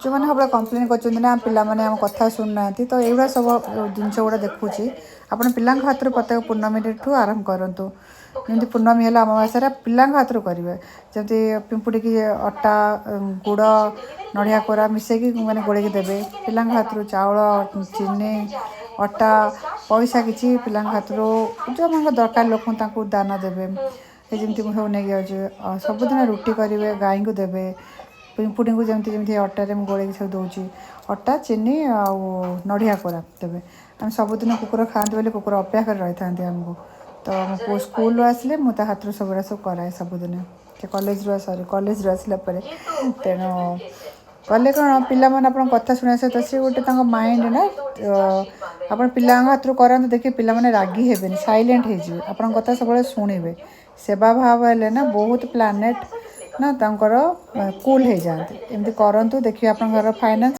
ଯେଉଁମାନେ ସବୁବେଳେ କମ୍ପ୍ଲେନ୍ କରୁଛନ୍ତି ନା, ପିଲାମାନେ ଆମ କଥା ଶୁଣୁନାହାନ୍ତି, ତ ଏଇଗୁଡ଼ା ସବୁ ଜିନିଷ ଗୁଡ଼ା ଦେଖୁଛି। ଆପଣ ପିଲାଙ୍କ ହାତରୁ ପ୍ରତ୍ୟେକ ପୂର୍ଣ୍ଣମୀଠୁ ଆରମ୍ଭ କରନ୍ତୁ। ଯେମିତି ପୂର୍ଣ୍ଣମୀ ହେଲା, ଅମାବାସ୍ୟାରେ ପିଲାଙ୍କ ହାତରୁ କରିବେ। ଯେମିତି ପିମ୍ପୁଡ଼ିକି ଅଟା, ଗୁଡ଼, ନଡ଼ିଆ କୋରା ମିଶେଇକି ମାନେ ଗୋଳେଇକି ଦେବେ। ପିଲାଙ୍କ ହାତରୁ ଚାଉଳ, ଚିନି, ଅଟା, ପଇସା କିଛି ପିଲାଙ୍କ ହାତରୁ ଯେଉଁମାନଙ୍କ ଦରକାର ଲୋକଙ୍କୁ ତାଙ୍କୁ ଦାନ ଦେବେ। ଏ ଯେମିତି ମୁଁ ସବୁ ନେଇକି ଯାଉଛି। ସବୁଦିନ ରୁଟି କରିବେ, ଗାଈଙ୍କୁ ଦେବେ, ପିମ୍ପୁଡ଼ିଙ୍କୁ ଯେମିତି ଯେମିତି ଅଟାରେ ମୁଁ ଗୋଳେଇକି ସବୁ ଦେଉଛି, ଅଟା, ଚିନି ଆଉ ନଡ଼ିଆ କୋରା ଦେବେ। ଆମେ ସବୁଦିନ କୁକୁର ଖାଆନ୍ତି ବୋଲି କୁକୁର ଅପେକ୍ଷା କରି ରହିଥାନ୍ତି ଆମକୁ। ତ ମୋ ପୁଅ ସ୍କୁଲରୁ ଆସିଲେ ମୁଁ ତା ହାତରୁ ସବୁଗୁଡ଼ା ସବୁ କରାଏ ସବୁଦିନ। ସେ କଲେଜରୁ, ସରି, କଲେଜରୁ ଆସିଲା ପରେ। ତେଣୁ କଲେ କ'ଣ, ପିଲାମାନେ ଆପଣଙ୍କ କଥା ଶୁଣିବା ସହିତ ସେ ଗୋଟେ ତାଙ୍କ ମାଇଣ୍ଡ ନା। ଆପଣ ପିଲାଙ୍କ ହାତରୁ କରାନ୍ତୁ, ଦେଖିବେ ପିଲାମାନେ ରାଗି ହେବେନି, ସାଇଲେଣ୍ଟ ହେଇଯିବେ, ଆପଣଙ୍କ କଥା ସବୁବେଳେ ଶୁଣିବେ। ସେବା ଭାବ ହେଲେ ନା ବହୁତ ପ୍ଲାନେଟ୍ ନା ତାଙ୍କର କୁଲ୍ ହେଇଯାଆନ୍ତି। ଏମିତି କରନ୍ତୁ, ଦେଖିବେ ଆପଣଙ୍କର ଫାଇନାନ୍ସ